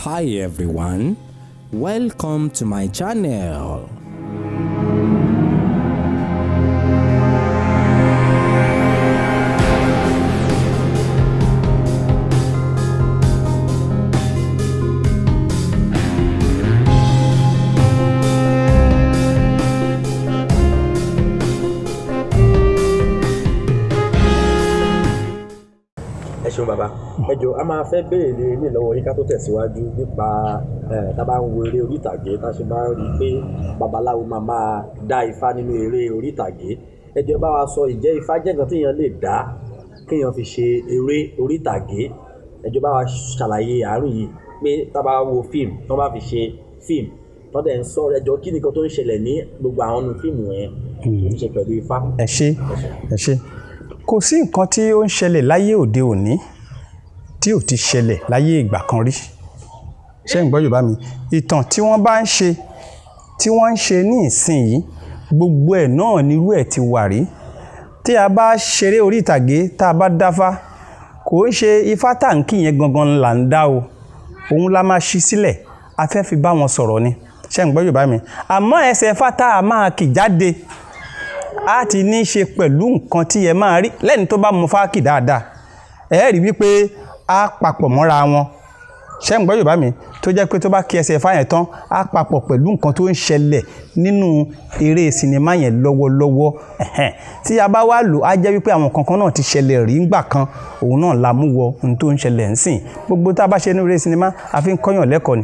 Hi everyone, welcome to my channel. Ẹ ṣeun bàbá. Ẹ jọ̀ọ́, a máa fẹ́ béèrè ní lọ́wọ́ yín ká tó tẹ̀síwájú nípa tá a bá ń wo eré orí ìtàgé, tá a ṣe máa ń rí i pé babaláwo máa máa dá ifá nínú eré orí ìtàgé. Ẹ jọ̀ọ́, bá wa sọ, ìjẹ́ ifá jẹ́ nǹkan téèyàn lè dá kéèyàn fi ṣe eré orí ìtàgé? Ẹ jọ̀ọ́, bá wa ṣàlàyé àárín yìí pé tá a bá wo fíìmù, tí wọ́n bá fi ṣe fíìmù, tọ́ dẹ̀ ń sọ̀rọ̀, ẹ jọ̀ọ́, kí ni nǹkan tó ń ṣẹlẹ̀ ní gbogbo àwọn nínú fíìmù yẹn tó ń ṣe pẹ̀lú ifá? Ẹ ṣé, ẹ ṣé. Kò sí nǹkan tí ó ń ṣẹlẹ̀ láyé òde òní tí ò ti ṣẹlẹ̀ láyé ìgbà kan rí. Ṣé ń gbọ́ Yorùbá mi? Ìtàn tí wọ́n bá ń ṣe, tí wọ́n ń ṣe ní ìsìn yìí, gbogbo ẹ̀ náà nírú ẹ̀ ti wà rí. Tí a bá ṣeré orí ìtàgé, tá a bá dáfá, kò ń ṣe ifá tàǹkì yẹn gangan là ń dá o. Òun la máa ṣí sílẹ̀, a fẹ́ fi bá wọn sọ̀rọ̀ ni. Ṣé ń gbọ́ Yorùbá mi? Àmọ́ ẹsẹ̀ ifá tá a máa kì jáde á ti ní í ṣe pẹ̀lú nǹkan tí ẹ máa rí lẹ́ni tó bá mọ fáàkì dáadáa. Ẹ rí wípé á papọ̀ mọ́ra wọn. Ṣé ń gbọ́ Yorùbá mi? Tó jẹ́ pé tó bá kí ẹsẹ̀ ifá yẹn tán, á papọ̀ pẹ̀lú nǹkan tó ń ṣẹlẹ̀ nínú eré sinimá yẹn lọ́wọ́lọ́wọ́. Ẹ̀hẹ́n. Tí a bá wá lò, á jẹ́ wípé àwọn nǹkan kan náà ti ṣẹlẹ̀ rí ńgbà kan, òun náà la mú wọ ohun tó ń ṣẹlẹ̀ ńsìn. Gbogbo tá a bá ṣe nínú eré sinimá, a fi ń kọ́yàn lẹ́kọ̀ọ́ ni.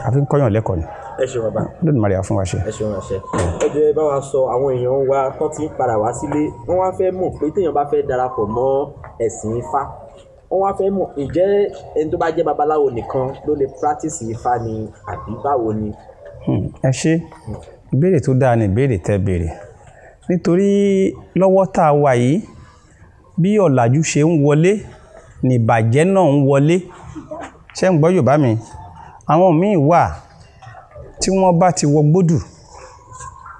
A fi ń kọ́yàn lẹ́kọ̀ọ́ ni. Ẹ ṣeun bàbá. Olódùmarè á fún wa ṣe. Ẹ ṣeun àṣẹ. Ẹ jọ̀ọ́, ẹ bá wa sọ, àwọn èèyàn wa tán ti ń padà wá sílé, wọ́n wá fẹ́ mọ̀ pé téèyàn bá fẹ́ darapọ̀ mọ́ ẹ̀sìn ifá, wọ́n wá fẹ́ mọ̀, ǹjẹ́ ẹni tó bá jẹ́ babaláwo nìkan ló lè practice ifá ni, àbí báwo ni? Ẹ ṣé. Ìbéèrè tó dáa ni ìbéèrè tẹ́ béèrè. Nítorí lọ́wọ́ tá a wà yìí, bí ọ̀làjú ṣe ń wọlé, ní ìbàjẹ́ náà ń wọlé. Ṣé ń gbọ́ Yorùbá mi? Àwọn míì wà tí wọ́n bá ti wọ gbódù,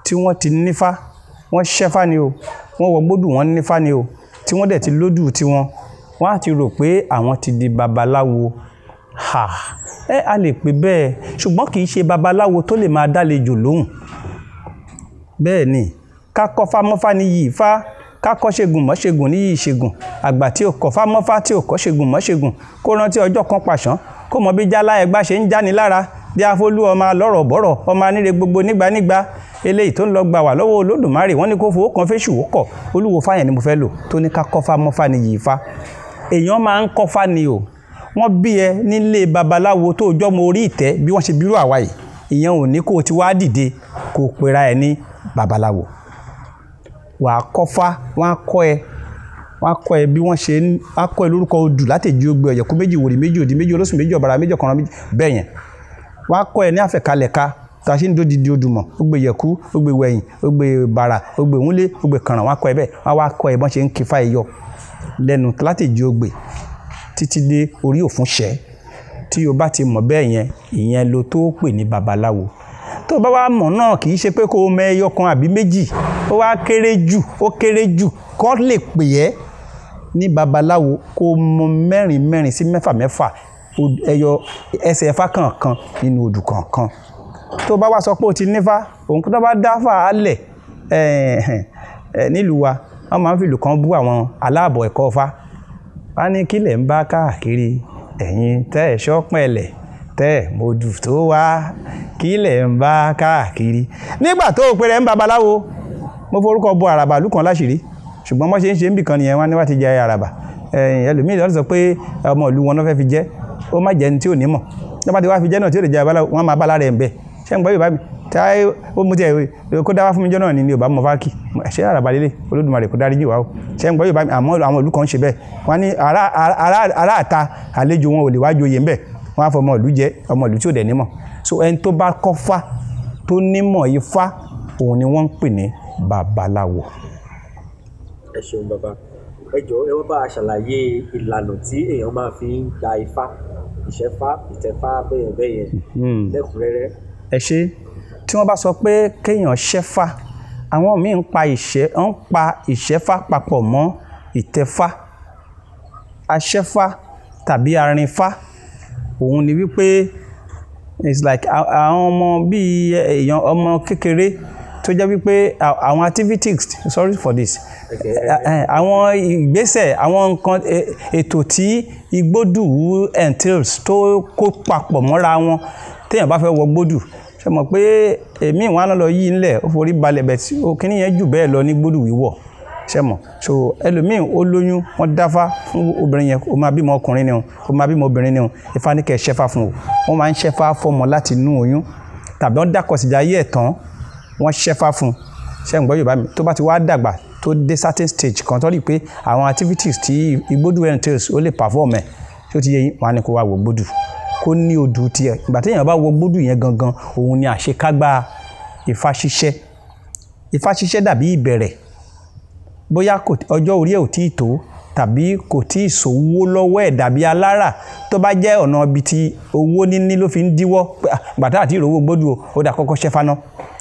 tí wọ́n ti nífá, wọ́n ṣẹ́fá ni o, wọ́n wọ gbódù, wọ́n nífá ni o, tí wọ́n dẹ̀ ti lódù tiwọn, wọ́n á ti rò pé àwọn ti di babaláwo. Ha! Ẹ a lè pè bẹ́ẹ̀, ṣùgbọ́n kì í ṣe babaláwo tó lè máa dálejò lóhùn. Bẹ́ẹ̀ ni, ká kọ́fá mọ́fá ní yìí fá, ká kọ́ ṣègùn mọ́ ṣègùn ní yìí ṣègùn. Àgbà tí ò kọ́fá mọ́fá, tí ò kọ́ ṣègùn mọ́ ṣègùn, kó rántí ọjọ́ kan pàṣán, kó mọ bí jálá ẹgbá ṣe ń jáni lára. Bí Afolú ọmọ alọ́rọ̀ bọ́rọ̀, ọmọ aníre gbogbo nígbànígbà. Eléyìí tó ń lọ gbà wá lọ́wọ́ Olódùmarè, wọ́n ní kó fowó kan fésù ó kọ̀. Olúwo fáyẹn ni mo fẹ́ lò tó ní ká kọ́fá mọ́fá ní yìí fá. Èèyàn máa ń kọ́fá ni o. Wọ́n bí ẹ nílé babaláwo tó jọ́mọ orí ìtẹ́ bí wọ́n ṣe bírú àwa yìí. Ìyẹn ò ní kó o ti wá dìde kó o pera ẹ ní babaláwo. Wà á kọ́fá, wọ́n á kọ́ ẹ, wọ́n á kọ́ ẹ bí wọ́n ṣe ń, wọ́n á kọ́ ẹ lórúkọ odù látẹ̀jí ogbe ọ̀yẹ̀kú méjì, wòrì méjì, òdì méjì, olóṣù méjì, ọ̀bàrà méjì, ọ̀kànràn méjì, bẹ́ẹ̀ yẹn. Wọ́n á kọ́ ẹ ní àfẹ̀kalẹ̀ka tá a ṣe ń dódidi odù mọ̀, ó gbé yẹ̀kú, ó gbé wẹ̀yìn, ó gbé bàrà, ó gbé wúnlé, ó gbé kànràn, wọ́n á kọ́ ẹ bẹ́ẹ̀. Wọ́n á wá kọ́ ẹ bọ́n ṣe ń kí fá ẹyọ lẹ́nu látẹ̀jí ogbe títí dé orí òfun ṣẹ́. Tí o bá ti mọ̀ bẹ́ẹ̀ yẹn, ìyẹn lo tó pè ní babaláwo. Tó bá wá mọ̀ náà, kì í ṣe pé kó o mọ ẹyọ kan àbí méjì, ó wá kéré jù, ó kéré jù kó lè pè ẹ́ ní babaláwo, kó mọ mẹ́rin mẹ́rin sí mẹ́fà mẹ́fà ẹyọ ẹsẹ̀ ifá kọ̀ọ̀kan nínú odù kọ̀ọ̀kan. Tó bá wá sọ pé o ti nífá, òun tó bá dáfá á lẹ̀, nílùú wa, wọ́n máa ń fi ìlú kan bú àwọn aláàbọ̀ ẹ̀kọ́ ifá. Wọ́n á ní kí lẹ̀ ń bá káàkiri, ẹ̀yin tẹ́ ẹ̀ ṣọ́pẹ̀lẹ̀, tẹ́ ẹ̀ modù tó wá, kí lẹ̀ ń bá káàkiri. Nígbà tó o pe rẹ̀ ń babaláwo, mo forúkọ bo àràbà ìlú kan láṣìírí, ṣùgbọ́n bó ṣe ń ṣe ń bì kan nìyẹn, wọ́n ní wá ti jẹ àràbà. Ẹ̀yin ẹlòmíì ló sọ pé ọmọ ìlú wọn ló fẹ́ fi jẹ́, ó má jẹ́ ẹni tí ò ní mọ̀. Tí wọ́n bá ti wá fi jẹ́ náà tí ó lè jẹ́ babaláwo, wọ́n máa bá lára ẹ̀ ń bẹ̀. Ṣé ń gbọ́ Yorùbá mi? Tí ó mú tí ẹ kó dá wá fún mi jọ́ náà ni mi ò bá mọ fáàkì. Ṣé àràbà lélẹ̀? Olódùmarè kó dáríjì wá o. Ṣé ń gbọ́ Yorùbá mi? Àmọ́ àwọn ìlú kan ń ṣe bẹ́ẹ̀. Wọ́n á ní ará àta àlejò wọn ò lè wá joyè ń bẹ̀. Wọ́n á fọmọ ìlú jẹ, ọmọ ìlú tí ò dẹ̀ ní mọ̀. So ẹni tó bá kọ́fá, tó nímọ̀ ifá, òun ni wọ́n ń pè ní babaláwo. Ẹ ṣeun bàbá. Ẹ jọ̀ọ́, ẹ wá bá a ṣàlàyé ìlànà tí èèyàn máa fi ń gba ifá, ìṣẹ́fá, ìtẹ̀fá, bẹ́yẹn bẹ́yẹn lẹ́kùnrẹ́rẹ́. Ẹ ṣé. Tí wọ́n bá sọ pé kéèyàn ṣẹ́fá, àwọn míì ń pa ìṣẹ́, ń pa ìṣẹ́fá papọ̀ mọ́ ìtẹ̀fá. Aṣẹ́fá tàbí arinfá, Òun ni wípé it's like àwọn ọmọ bíi èèyàn ọmọ kékeré tó jẹ́ wípé àwọn activities, sorry for this, àwọn ìgbésẹ̀, àwọn nǹkan, ètò tí igbódù entails tó kó papọ̀ mọ́ra wọn téèyàn bá fẹ́ wọ gbódù. Ṣe mọ̀ pé èmi ìwọ̀n á lọ yí ńlẹ̀, ó forí balẹ̀ bẹ̀ tí kíní yẹn jù bẹ́ẹ̀ lọ ní gbódù wíwọ̀. Ṣe mọ̀? So ẹlòmíì ó lóyún, wọ́n dáfá fún obìnrin yẹn, ó máa bímọ ọkùnrin ni o, ó máa bímọ obìnrin ni o, Ifá ní kẹ́ ẹ ṣẹ́fá fún o. Wọ́n máa ń ṣẹ́fá fọ́mọ láti inú oyún, tàbí wọ́n dákọ̀síjà ayé ẹ̀ tán, wọ́n ṣẹ́fá fún un. Ṣé ń gbọ́ Yorùbá mi? Tó bá ti wá dàgbà tó dé certain stage kan, tó rí pé àwọn activities tí igbódù entails ó lè perform ẹ̀, tí ó ti yé yín, wọ́n á ní kó wá wọ gbódù, kó ní odù tiẹ̀. Ìgbà téèyàn bá wọ gbódù yẹn gangan, òun ni àṣekágbá Ifá ṣíṣẹ́. Ifá ṣíṣẹ́ dàbí ìbẹ̀rẹ̀. Bóyá ọjọ́ orí ẹ̀ ò tíì tó, tàbí kò tíì sówó lọ́wọ́ ẹ̀ dàbí alára, tó bá jẹ́ ọ̀nà ibi tí owó níní ló fi ń díwọ́ pé, "Ah, gbàtà àti ìrówó gbódù o, ó dà kọ́kọ́ ṣẹ́fá ná."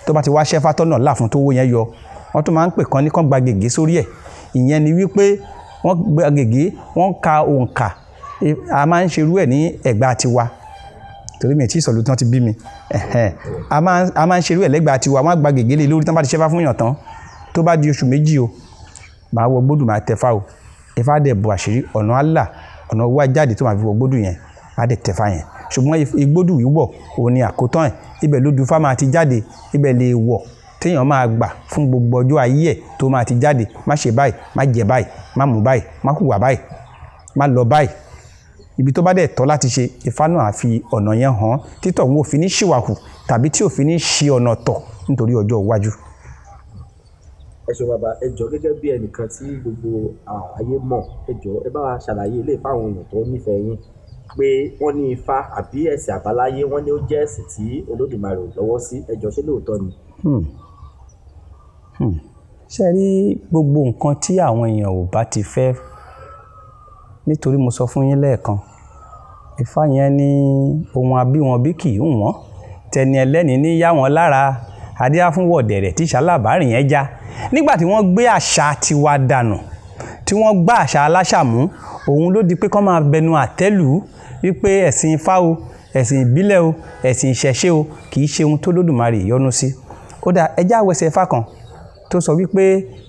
Tó bá ti wá ṣẹ́fá tọ́nà là fún, tówó yẹn yọ, wọ́n tún máa ń pè kan ní kán gba gègé sórí ẹ̀. Ìyẹn ni wípé wọ́n gba gègé, wọ́n ka òǹkà. A máa ń ṣerú ẹ̀ ní Ẹ̀gbá tiwa, torí mi ò tí ì sọ̀lú tán ti bí mi. Ẹ̀hẹ́n. A máa ń ṣerú ẹ̀ lẹ́gbàá tiwa. Wọ́n á gba gègé lé lórí. Tán bá ti ṣẹ́fá fún yàn tán, tó bá di oṣù 2 o, màá wọ gbódù, máa tẹ̀fá o. Ifá dẹ̀ bu àṣírí, ọ̀nà á là, ọ̀nà owó á jáde tó máa fi wọ gbódù yẹn, á dẹ̀ tẹ̀fá yẹn. Ṣùgbọ́n igbódù wíwọ̀, òun ni àkótán ẹ̀. Ibẹ̀ ló du Ifá máa ti jáde, ibẹ̀ lè wọ̀ téèyàn máa gbà fún gbogbo ọjọ́ ayé ẹ̀ tó máa ti jáde. Má ṣe báyìí, má jẹ báyìí, má mú báyìí, má hùwà báyìí, má lọ báyìí. Ibi tó bá dẹ̀ tọ́ láti ṣe, Ifá náà á fi ọ̀nà yẹn hàn títọ̀ òun ò fi ní ṣìwàhù tàbí tí ò fi ní ṣi ọ̀nà tọ̀ nítorí ọjọ́ iwájú. Ẹ ṣeun bàbá. Ẹ jọ̀ọ́, gẹ́gẹ́ bí ẹnìkan tí gbogbo ayé mọ̀, ẹ jọ̀ọ́, ẹ bá wa ṣàlàyé ilé fáwọn èèyàn tó nífẹ̀ẹ́ yín pé wọ́n ní Ifá àbí ẹ̀sìn àbáláyé, wọ́n ní ó jẹ́ ẹ̀sìn tí Olódùmarè ò lọ́wọ́ sí. Ẹ jọ̀ọ́, ṣé lóòótọ́ ni? Ṣé ẹ rí gbogbo nǹkan tí àwọn èèyàn ò bá ti fẹ́, nítorí mo sọ fún yín lẹ́ẹ̀kan, Ifá yẹn ní ohun abíwọn bí kì í hùn wọ́n, tẹni ẹlẹ́ni ní yá wọn lára, adíá fún wọ̀dẹ̀rẹ̀ tí ṣalábàárìn yẹn já. Nígbà tí wọ́n gbé àṣà tiwa dànù, tí wọ́n gbá àṣà aláṣà mú, òun ló di pé kán máa bẹnu àtẹ́lù wípé ẹ̀sìn Ifá o, ẹ̀sìn ìbílẹ̀ o, ẹ̀sìn ìṣẹ̀ṣe o, kì í ṣe ohun tó Lódùmarè yọ́nú sí. Ó dáa, ẹ já wẹsẹ̀ Ifá kan tó sọ wípé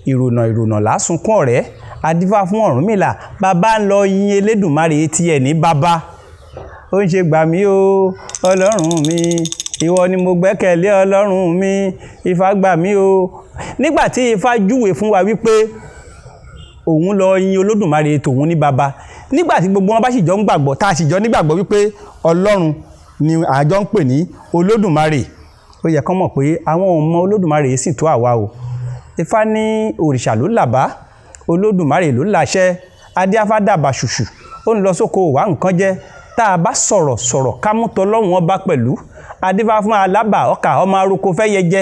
ìrònà ìrònà lásùnkún ọ̀rẹ́, adífá fún Ọ̀rúnmìlà, bàbá ń lọ yin Elédùmarè tiẹ̀ ní bàbá. Ó ń ṣe gbà mí o, Ọlọ́run mi, ìwọ ni mo gbẹ́kẹ̀lé, Ọlọ́run mi, Ifá gbà mí o. Nígbà tí Ifá júwe fún wa wípé òun lọ yin Olódùmarè tòun ní bàbá, nígbà tí gbogbo wọn bá sì jọ ń gbàgbọ́, tá a sì jọ nígbàgbọ́ wípé Ọlọ́run ni àjọ ń pè ní Olódùmarè, ó yẹ kán mọ̀ pé àwọn ọmọ Olódùmarè sì tó àwa o. Ifá ní òrìṣà ló làbá, Olódùmarè ló láṣẹ, adíáfá dàbà ṣùṣù, ó ń lọ sóko wá nǹkan jẹ. Tá a bá sọ̀rọ̀ sọ̀rọ̀ ká mú tọlọ́run ọba pẹ̀lú, adífá fún alábà ọkà ọmọ aroko fẹ́ yẹ jẹ.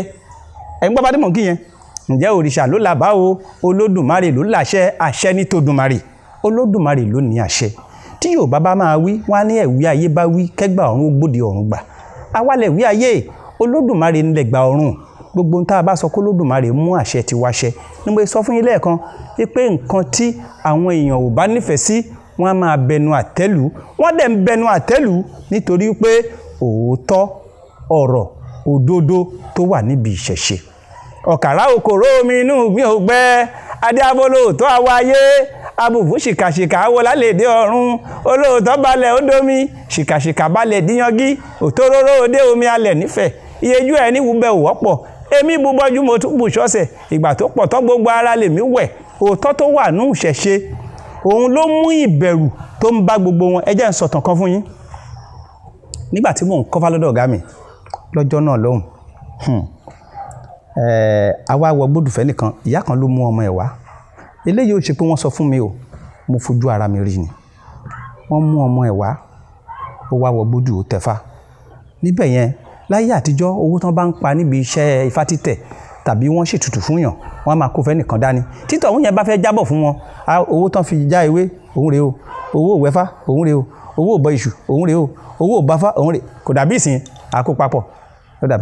Ẹ̀ ń gbọ́ bá dé mọ̀ kí yẹn. Ǹjẹ́ òrìṣà ló làbá o, Olódùmarè ló láṣẹ, àṣẹ ní tòdùmarè, Olódùmarè ló ní àṣẹ. Tí Yorùbá bá máa wí, wọ́n á ní ẹ̀wí ayé bá wí kẹ́gbà ọ̀run ó gbòde ọ̀run gbà. Awálẹ̀ wí ayé, Olódùmarè ńlẹ̀ gbà ọ̀run. Gbogbo ohun tá a bá sọ kó Olódùmarè mú àṣẹ tiwa ṣẹ. Ní mo sọ fún yín lẹ́ẹ̀kan wípé nǹkan tí àwọn èèyàn ò bá nífẹ̀ẹ́ sí, wọ́n á máa bẹnu àtẹ́lù. Wọ́n dẹ̀ ń bẹnu àtẹ́lù nítorí pé òótọ́ ọ̀rọ̀ òdodo tó wà níbi ìṣẹ̀ṣe. Ọ̀kàrà okòrò omi inú mi ò gbẹ, adé abolóòótọ́ àwáyé, abùfú ṣìkàṣìkà awolálèdè ọ̀run, olóòótọ́ balẹ̀ ó domi, ṣìkàṣìkà balẹ̀ díyangí, òtóróró òde omi alẹ̀ nífẹ̀ẹ́, iyejú ẹ̀ ní wúbẹ̀ ò wọ́pọ̀, èmi bubọ́jú mo tún bù ṣọ́sẹ̀, ìgbà tó pọ̀ tán gbogbo ara lèmi wẹ̀. Òótọ́ tó wà nù ìṣẹ̀ṣe, òun ló mú ìbẹ̀rù tó ń bá gbogbo wọn. Ẹ jẹ́ n sọ̀tàn kan fún yín. Nígbà tí mò ń kọ́fá lọ́dọ̀ ọ̀gá mi lọ́jọ́ náà lọ́hùn, àwa wọ gbódùfẹ́ nìkan, ìyá kan ló mú ọmọ ẹ̀ wá. Eléyìí ò ṣe pé wọ́n sọ fún mi o, mo fojú ara mi rí ni. Wọ́n mú ọmọ ẹ̀ wá, ó wá wọ gbódù, ó tẹ̀fá. Níbẹ̀ yẹn, láyé àtijọ́, owó tán bá ń pa níbi iṣẹ́ Ifá títẹ̀ tàbí wọ́n ṣètùtù fún yàn, wọ́n á máa kó fẹ́ nìkan dání. Títọ̀ òun yẹn bá fẹ́ jábọ̀ fún wọn, owó tán fi já ewé, òun rèé o, owó òwẹ́fá, òun rèé o, owó òbọ iṣu, òun rèé o, owó òbáfá, òun rèé. Kò dàbí ìsìn àkópapọ̀,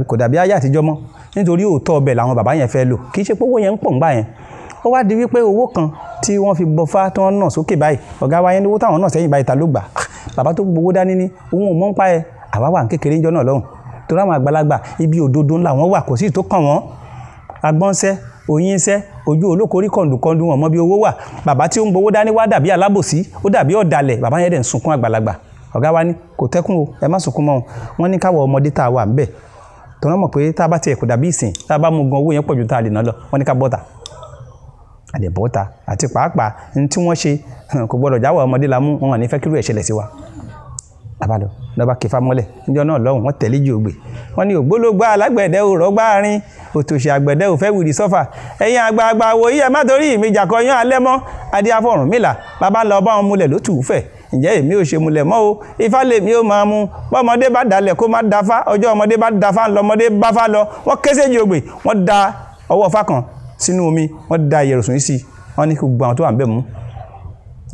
kò dàbí ayé àtijọ́ mọ́, nítorí òótọ́ ọbẹ̀ làwọn bàbá yẹn fẹ́ lò. Kì í ṣe pé owó yẹn ń pọ̀ ńgbà yẹn. Ó wá di wípé owó kan tí wọ́n fi bọfá tí wọ́n nà sókè báyìí, ọ̀gá wa yẹn ní owó táwọn náà sẹ́yìn báyìí, ta ló gbà? Bàbá tó gbowó dání ní òun ò mọ̀ ń pa ẹ̀. Àwa wà ní kékeré ńjọ́ náà lọ́hùn, torí àwọn àgbàlagbà ibi òdodo ńlá wọn wà, kò sí tó kàn wọ́n. Agbọ́nsẹ́ oyinsẹ́ ojú olókorí kọ̀ǹdùkọ̀ǹdù wọn mọ bí owó wà. Bàbá tí ó ń gbowó dání wá dàbí alábòsí, ó dàbí ọ̀dàlẹ̀. Bàbá yẹn dẹ̀ ń sunkún àgbàlagbà. Ọ̀gá wa ní kò tẹ́kùn o, ẹ má sunkún mọ́ o. Wọ́n ní káwọ ọmọdé tá a wà ńbẹ̀ tọ́nà mọ̀ pé tá a bá tiẹ̀ kò dàbí ìsìn, tá a bá mú gan owó yẹn pọ̀ ju tá a lè ná lọ. Wọ́n ní ká bọ́ta, àdè bọ́ta. Àti pàápàá ní tí wọ́n ṣe kò gbọ́dọ̀ jáwọ́ ọmọdé la mú wọn, ní fẹ́ kírú ẹ̀ ṣẹlẹ̀ sí wa. Abalọ lọba kẹfà mọ́lẹ̀ níjọ́ náà lọ́hùn, wọ́n tẹ̀lé jì ògbè. Wọ́n ní ògbólógbá alágbẹ̀dẹ ò rọ́gbà rin, òtòṣì àgbẹ̀dẹ ò fẹ́ wìrì sọ́fà. Ẹ̀yin àgbààgbà wo yìí, ẹ má torí mi jà kọyán alẹ́ mọ́. Adé afọ̀rùn mìlà bàbá lọ bá wọn múlẹ̀ ló tù ú fẹ̀. Ǹjẹ́ èmi ò ṣe múlẹ̀ mọ́ o, ifá lèmi ò máa mu. Bọ́mọdé bá dalẹ̀ kó má dáfá, ọjọ́ ọmọdé bá dáfá ńlọmọdé bá fá lọ. Wọ́n ké séjì ògbè, wọ́n da ọwọ́ ifá kan sínú omi, wọ́n da ìyẹ̀rọ̀sùn yìí sí i. Wọ́n ní kí gbogbo àwọn tó wà ń bẹ̀ mú.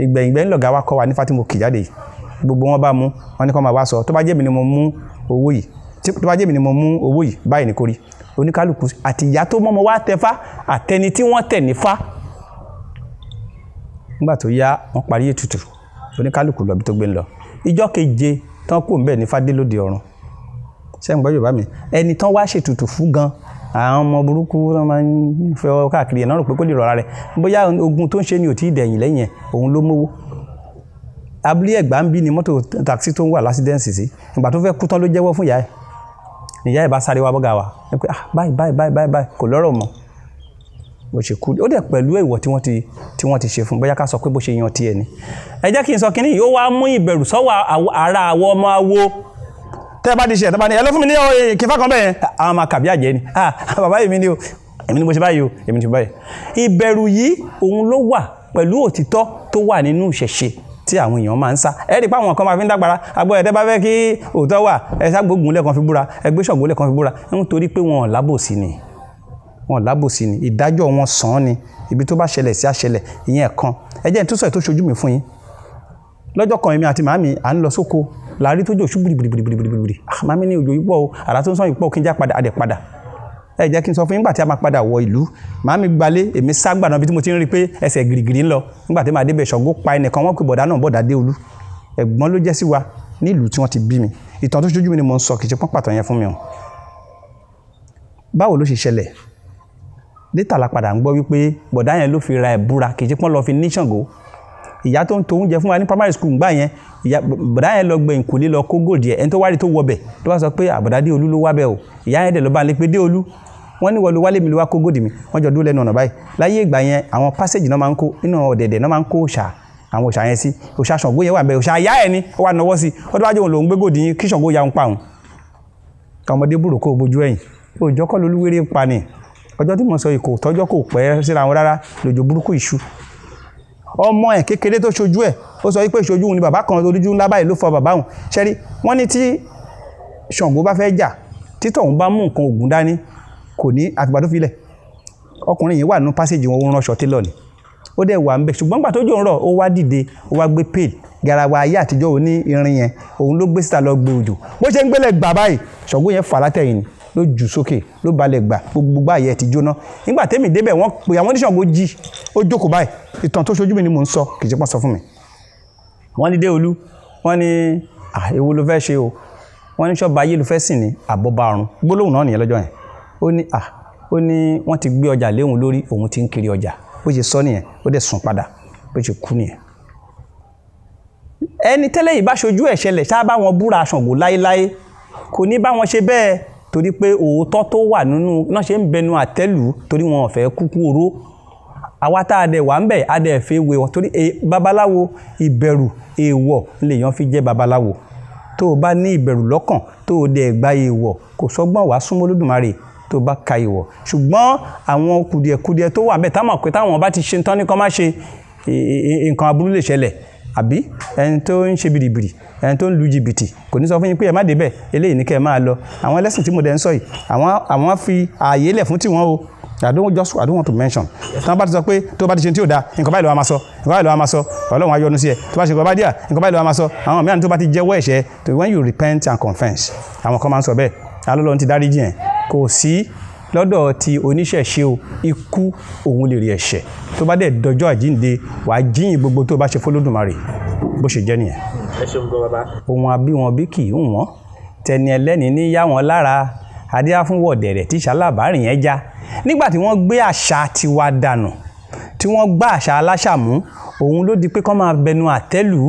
Ìgbẹ̀yìngbẹ̀yìn lọ̀gá wa kọ́ wa ní Fátìmọ̀ kì jáde yìí. Gbogbo wọn bá mú, wọn ní kó máa wá sọ tó bá jẹ́ mi ni mo mú owó yìí, tó bá jẹ́ mi ni mo mú owó yìí báyìí ní kórí. Oníkálukú àti ìyá tó mọ́mọ́ wá tẹfá àtẹni tí wọ́n tẹ̀ ní fá. Nígbà tó yá, wọ́n parí ètùtù, oníkálukú lọ bí tó gbé ń lọ. Ìjọ́ keje tán kò ń bẹ̀ ní fádé lóde ọ̀run. Ṣé ń gbọ́ Yorùbá mi? Ẹni tán wá ṣètùtù fún gan, àwọn ọmọ burúkú wọn máa ń fẹ́ ọ káàkiri ẹ̀ náà rò pé kó lè rọra rẹ̀, bóyá ogun tó ń ṣe ni ò tí ì dẹ̀yìn lẹ́yìn ẹ̀, òun ló mówó. Abúlé Ẹ̀gbá ń bí ni mọ́tò taxi tó ń wà lásídẹ́ǹsì sí. Ìgbà tó fẹ́ kú tán ló jẹ́wọ́ fún ìyá ẹ̀. Ìyá ẹ̀ bá sáré wá bọ́gà wa ẹ pé ah, báyìí báyìí báyìí báyìí báyìí, kò lọ́rọ̀ mọ́ bó ṣe kú. Ó dẹ̀ pẹ̀lú ìwọ̀ tí wọ́n ti ṣe fún, bóyá ká sọ pé bó ṣe yan tiẹ̀ ni. Ẹ jẹ́ kí n sọ kínní yìí, ó wá mú ìbẹ̀rù sọ́wọ́ ara àwọ̀ ọmọ awo. Tẹ́ ẹ bá ti ṣe ẹ̀ tó bá ní ẹ lọ fún mi ní kẹfà kan bẹ́ẹ̀, àwọn máa kàbí àjẹ́ ni. Ah, bàbá yìí mi ni o, èmi ni mo ṣe báyìí o, èmi ni mo ṣe báyìí. Ìbẹ̀rù yìí òun ló wà pẹ̀lú òtítọ́ tó wà nínú ìṣẹ̀ṣe tí àwọn èèyàn máa ń sá. Ẹ rí i pé àwọn kan máa fi ń dágbára agbọ́ ẹ̀, tẹ́ bá fẹ́ kí òótọ́ wà, ẹ ságbógun lẹ́ẹ̀kan fi búra, ẹ gbé Ṣàngó lẹ́ẹ̀kan fi búra, nítorí pé wọn ò lábòsí ni, wọn ò lábòsí ni. Ìdájọ́ wọn sàn án ni, ibi tó bá ṣẹlẹ̀ sí àṣẹlẹ̀. Ìyẹn kan. Ẹ jẹ́ n tún sọ èyí tó ṣojú mi fún yín. Lọ́jọ́ kan, èmi àti màámi à ń lọ sóko, láàrí tó jò ṣú gbìrìgbìrìgbìrìgbìrì. Ah, màámi ní òjò yìí pọ̀ o, àrà tó ń sàn yìí pọ̀, kí n já padà. Adẹ̀ padà. Ẹ jẹ́ kí n sọ fún yín, nígbà tí a máa padà wọ ìlú, màámi gbalé, èmi ságbà náà bí tí mo ti ń rí i pé ẹsẹ̀ gìrìgìrì ń lọ. Nígbà tí màá débẹ̀, Ṣàngó pa ẹnìkan, wọ́n pè bọ̀dá náà bọ̀dá Déolú. Ẹ̀gbọ́n ló jẹ́ sí wa nílùú tí wọ́n ti bí mi. Ìtàn tó ṣojú mi ni mo ń sọ, kì í ṣe pọ́n pàtó yẹn fún mi o. Báwo ló ṣe ṣẹlẹ̀? Létà la padà ń gbọ́ wípé bọ̀dá yẹn ló fi ra ẹ̀ búra, kì í ṣe pọ́n lọ fi ní Ṣàngó. Ìyá tó ń to oúnjẹ fún wa ní primary school ńgbà yẹn, ìyá bọ̀dá yẹn lọ gbẹ̀yìn kò lè lọ kó gold yẹn. Ẹni tó wá rí tó wọbẹ̀ tó bá sọ pé àbọ̀dá Déolú ló wá bẹ́ẹ̀ o. Ìyá yẹn dẹ̀ ló bá lè pé Déolú, wọ́n ní wọ́n ló wálé mi ló wá kó gold mi. Wọ́n jọ dúró lẹ́nu ọ̀nà báyìí. Láyé ìgbà yẹn, àwọn passage náà máa ń kó nínú ọ̀dẹ̀dẹ̀ náà máa ń kó òòṣà, àwọn òòṣà yẹn sí. Òòṣà Ṣàngó yẹn wà bẹ́ẹ̀, òòṣà ìyá ẹ̀ ni ó wà náwó sí. Ó tó bá jẹ́ òun lòún gbé gold yín, kí Ṣàngó ya òun pa òun. Ọmọdé búrò kó bojú ẹ̀yìn, òòjọ́ kọ́ lolúwéré ń pa ni. Ọjọ́ tí mo sọ yìí kò tọ́jọ́, kò pẹ́ síra wọn rárá lòjò burúkú ìṣú. Ọmọ ẹ̀ kékeré tó ṣojú ẹ̀, ó sọ wípé ìṣojú òun ni bàbá kan olójú ńlá báyìí ló fọ bàbá òun. Ṣẹ́rí, wọ́n ní tí Ṣàngó bá fẹ́ jà, títọ̀ òun bá mú nǹkan ògùn dání, kò ní àfìgbà tó filẹ̀. Ọkùnrin yìí wà nínú passage wọn, ó ń ránṣọ télọ̀ ni, ó dẹ̀ wà ń bẹ̀. Ṣùgbọ́n gbà tó jò ń rọ̀, ó wá dìde, ó wá gbé pail, garawa ayé àtijọ́ òní irin yẹn, òun ló gbé síta lọ gbé òjò. Bó ṣe ń gbélé gbà báyìí, Ṣàngó yẹn fà látẹ̀yìn ni, ló jù sókè, ló balẹ̀ gbà, gbogbo báyìí ti jóná. Nígbà tẹ́mi débẹ̀, wọ́n pe àwọn oníṣàngó jí, ó jókòó báyìí. Ìtàn tó ṣojú mi ni mò ń sọ, kì í ṣe pọ́n sọ fún mi. Wọ́n ní Déolú, wọ́n ní èwo ló fẹ́ ṣe o? Wọ́n ní ṣọ́ba ayé ló fẹ́ sìn ní àbọ̀bá ọ̀run? Gbólóhùn náà nìyẹn lọ́jọ́ yẹn. Ó ní ó ní wọ́n ti gbé ọjà léhùn lórí, òun ti ń kiri ọjà. Bó ṣe sọ nìyẹn, ó dẹ̀ sùn padà, bó ṣe kú nìyẹn. Ẹni tẹ́lẹ̀ yìí bá ṣojú ẹ̀ ṣẹlẹ̀ ṣá bá wọn búra Ṣàngó láéláé, kò ní bá wọn ṣe bẹ́ẹ̀, torí pé òótọ́ tó wà nínú náà ṣe ń bẹnu àtẹ́lù, torí wọn ò fẹ́ kúkú oró. Àwa tá a dẹ̀ wà ń bẹ̀, a dẹ̀ fẹ́ wé wọn, torí babaláwo, ìbẹ̀rù èèwọ̀ lèèyàn fi jẹ́ babaláwo. Tó o bá ní ìbẹ̀rù lọ́kàn, tó o dẹ̀ gba èèwọ̀, kò sọ́gbọ́n wàá súnmọ́ Olódùmarè tó bá ka èèwọ̀. Ṣùgbọ́n àwọn kùdìẹ̀kudiẹ tó wà ń bẹ̀, táwọn pé táwọn bá ti ṣe tán ní kán má ṣe, nǹkan aburú lè ṣẹlẹ̀. Àbí ẹni tó ń ṣe bìrìbìrì, ẹni tó ń lu jìbìtì, kò ní sọ fún yín pé ẹ má débẹ̀, eléyìí ní kẹ́ ẹ máa lọ. Àwọn ẹlẹ́sìn tí mo dẹ̀ ń sọ yìí, àwọn fi ààyè lẹ̀ fún tiwọn o. I don't want to mention. Tí wọ́n bá ti sọ pé tó bá ti ṣe tí ò da, nǹkan báyìí ló wá máa sọ, nǹkan báyìí ló wá máa sọ, Ọlọ́run á yọ́nú sí ẹ. Tó bá ṣe nǹkan bá díà, nǹkan báyìí ló wá máa sọ. Àwọn mìíràn, tó bá ti jẹ́wọ́ ẹ̀ṣẹ̀, when you repent and confess, àwọn kan máa ń sọ bẹ́ẹ̀, Ọlọ́run ti dáríjì ẹ̀. Kò sí Lọ́dọ̀ ti oníṣẹ̀ṣe o, ikú òun lè rí ẹ̀ṣẹ̀. Tó bá dẹ̀ dọjọ́ àjínde, wàá jíyìn gbogbo tó bá ṣe f'Olódùmarè. Bó ṣe jẹ́ nìyẹn. Ẹ ṣeun gan, bàbá. Ohun abíwọn bí kì í hùn wọ́n, tẹni ẹlẹ́ni ní yá wọn lára. Adíá fún wọ̀dẹ̀rẹ̀ tí ṣalábàárìn yẹn já. Nígbà tí wọ́n gbé àṣà tiwa dànù, tí wọ́n gbá àṣà aláṣà mú, òun ló di pé kọ́ máa bẹnu àtẹ́lù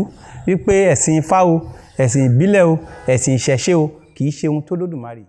wípé ẹ̀sìn Ifá o, ẹ̀sìn ìbílẹ̀ o, ẹ̀sìn ìṣẹ̀ṣe o, kì í ṣe ohun tó Lódùmarè.